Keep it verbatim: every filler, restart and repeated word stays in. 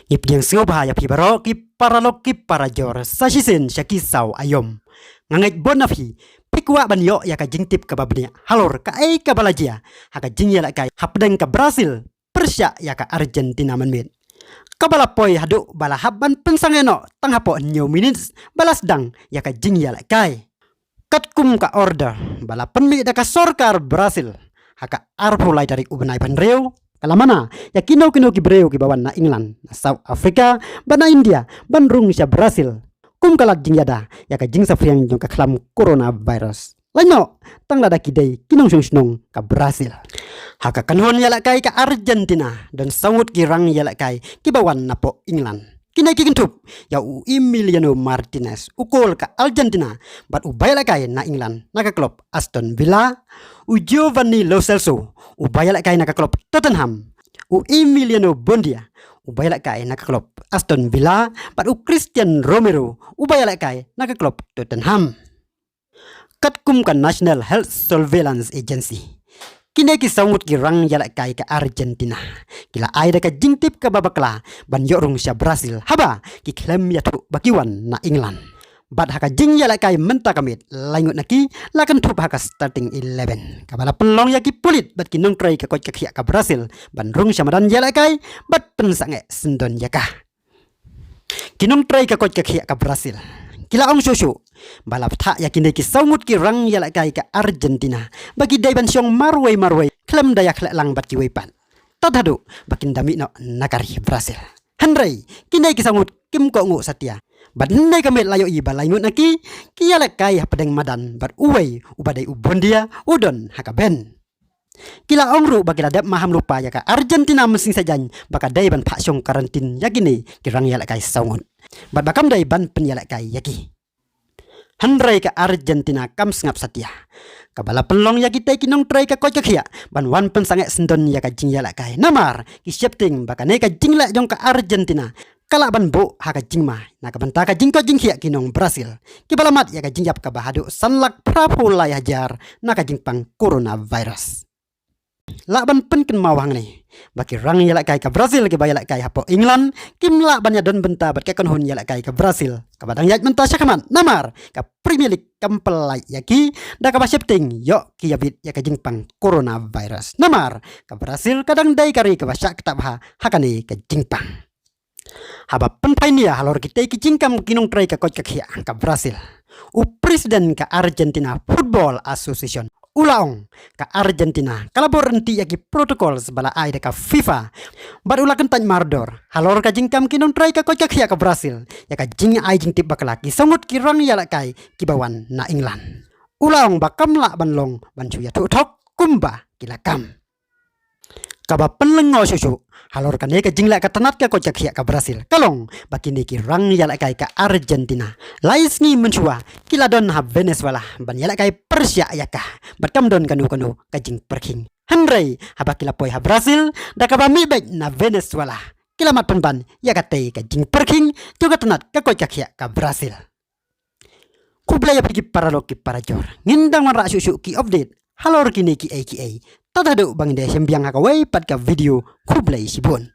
Ngi pdiang sngewbha ïa phi baroh ki paralok ki parajor, sa shisien sha ki saw aïom. Nga ngeit bun na phi, phi kwah ban ïoh ïa ka jingtip kaba bniah halor kaei kaba la jia ha ka jingïalehkai hapdeng ka Brazil pyrshah ïa ka Argentina mynmiet, kaba la poi haduh ba la hap ban pynsangeh noh tang hapoh hynñiew minit ba la sdang ïa ka jingïalehkai. Katkum ka order ba la pynmih da ka sorkar Brazil ha ka arphew lai tarik u bnai ba hynriew, ka la mana ïa kino kino ki briew kiba wan na England, na South Africa bad na India ban rung sha Brazil, kum ka lad jingïada ïa ka jingsaphriang jong ka khlam coronavirus. Lano tang lada ki dei ki nongshong shnong ka Brazil. Ha ka kynhun ïalehkai ka Argentina don saw ngut ki rang ïalehkai kiba wan napoh England. Kine ki kynthup ïa u Emiliano Martinez, u kol ka Argentina bad u ba ïalehkai na England na ka klub Aston Villa, u Giovanni Lo Celso, u ba ïalehkai na ka klub Tottenham, u Emiliano Buendia, u ba ïalehkai na ka klub Aston Villa, bad u Christian Romero, u ba ïalehkai na ka klub Tottenham. Katkum ka National Health Surveillance Agency, kine ki saw ngut ki rang ïalehkai ka Argentina ki la ai da ka jingtip kaba bakla ban ïoh rung sha Brazil haba ki khlem ïathuh ba ki wan na England. Bad ha ka jingïalehkai mynta ka miet, lai ngut na ki la kynthup ha ka starting eleven, kaba la pynlong ïa ki pulit bad ki nongtrei ka koit ka khiah ka Brazil ban rung sha madan ïalehkai bad pynsangeh syndon ïa ka. Ki nongtrei ka koit ka khiah ka Brazil ki la ong shuh shuh ba la bthah ïa kine ki saw ngut ki rang ïalehkai ka Argentina ba ki dei ban shong marwei marwei khlem da ïakhleh lang bad kiwei pat, tad haduh ba kin da mih noh na ka ri Brazil. Hynrei kine ki saw ngut kim kohnguh satia, bad hynne ka miet la ïohi ba lai ngut na ki, ki ïalehkai hapdeng madan bad uwei uba dei u Buendia u don ha ka bench. Ki la ong ruh ba ki la dep maham lypa ïa ka Argentina mynsiem sha jan ba ka dei ban phah shong quarantine ïa kine ki rang ïalehkai saw ngut, bad ba kam dei ban pynïalehkai ïa ki. Hynrei ka Argentina kam sngap satia, kaba la pynlong ïa kitei ki nongtrei ka koit ka khiah ban wan pynsangeh syndon ïa ka jingïalehkai, namar ki sheptieng ba kane ka jingleh jong ka Argentina ka lah ban buh ha ka jingma na ka bynta ka jingkoit jingkhiah ki nong Brazil, kiba la mad ïa ka jingïap kaba haduh san lak phraphew lai hajar na ka jingpang coronavirus. Lah ban pynkynmaw hangne ba ki rang ïalehkai ka Brazil kiba ïalehkai hapoh England kim lah ban ïadon bynta bad ka kynhun ïalehkai ka Brazil kaba dang ïaid mynta shakhmat, namar ka Premier League kam pyllait ïa ki da kaba sheptieng ïoh ki ïabit ïa ka jingpang coronavirus, namar ka Brazil ka dang dei ka ri kaba shah ktah bha ha kane ka jingpang. Haba pynphai nia halor kitei ki jingkam ki nongtrei ka koit ka khiah ka Brazil, u president ka Argentina Football Association u la ong ka Argentina ka la bor ryntih ïa ki protocols ba la ai da ka FIFA, bad u la kyntait mardor halor ka jingkam ki nongtrei ka koit ka khiah ka Brazil ïa ka jingai jingtip bakla ki saw ngut ki rang ïalehkai kiba wan na England. U la ong ba kam lah ban long ban shu ïathuh thok kumba ki la kam. Kaba pynlyngngoh shuh shuh halor kane ka jingleh ka tnat ka koit ka khiah ka Brazil ka long ba kine ki rang ïalehkai ka Argentina lai sngi mynshuwa ki la don ha Venezuela ban ïalehkai pyrshah ïa ka, bad kam don kano kano ka jingpyrkhing. Hynrei haba ki la poi ha Brazil da kaba mih beit na Venezuela, ki la mad pynban ïa katei ka jingpyrkhing jong ka tnat ka koit ka khiah ka Brazil. Khublei ïa phi ki paralok ki parajor, ngin dang wanrah shuh shuh ki update halor kine kiei kiei. Tad haduh ba ngin da shim biang ha kawei pat ka video, khublei shibun.